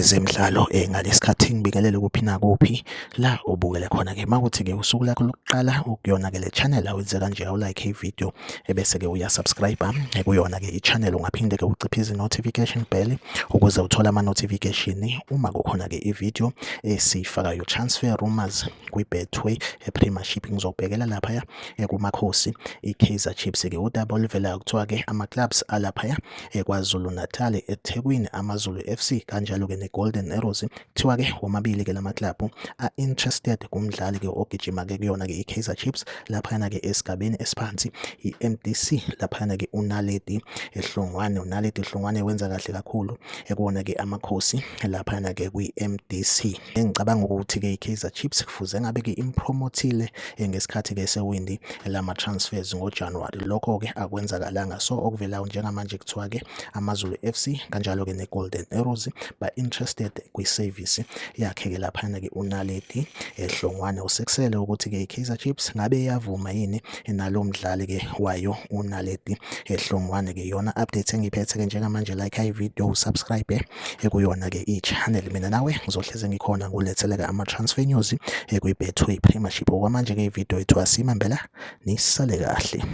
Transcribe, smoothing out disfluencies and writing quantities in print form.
Kwezemidlalo ngalesikhathi ngibingelele kuphi nakuphi la ubukele khona ke makuthi ke usuku lakho lokuqala ukuyona ke le channel awenze kanje awulike i-video ebese ke uyasubscribe kuyona ke i-channel. Ungaphinde ke uciphize i-notification bell ukuze uthole ama-notification uma kukhona ke i-video esiyifakayo. Transfer rumors kwi-Betway Premiership, ngizobhekela laphaya kuMakhosi i-Kaizer Chiefs ke. Udaba oluvelayo kuthiwa ke ama-clubs alaphaya KwaZulu Natal, eThekwini, AmaZulu FC kanjalo-ke ne-Golden Arrows, kuthiwa-ke womabili-ke lama club a-interested kumdlali-ke ogijima-ke kuyona-ke i-Kaizer Chiefs laphayana-ke esigabeni esiphansi i-MDC, laphayana-ke uNaledi Hlongwane. UNaledi Hlongwane wenza kahle kakhulu ekuwona-ke Amakhosi laphayana-ke kwi-MDC. Engicabanga ukuthi-ke i-Kaizer Chiefs kufuze ngabe-ke impromothile ngesikhathi-ke sewindi lama-transfers ngoJanuwari, lokho-ke akwenzakalanga. So okuvelayo njengamanje kuthiwa-ke AmaZulu FC kanjalo-ke ne-Golden Arrows ba-interested kwi-service yakhe-ke laphana-ke uNaledi Hlongwane. Usekusele ukuthi-ke i-Kaizer Chiefs ngabe iyavuma yini nalo mdlali-ke wayo uNaledi Hlongwane-ke. Iyona update engiphethe-ke njengamanje. Like i-video, usubscribe ekuyona-ke i-channel. Mina nawe ngizohleze ngikhona ngulethele-ke ama-transfer news kwi-Betway Premiership. Okwamanje-ke i-video yethu asimambela, nisale kahle.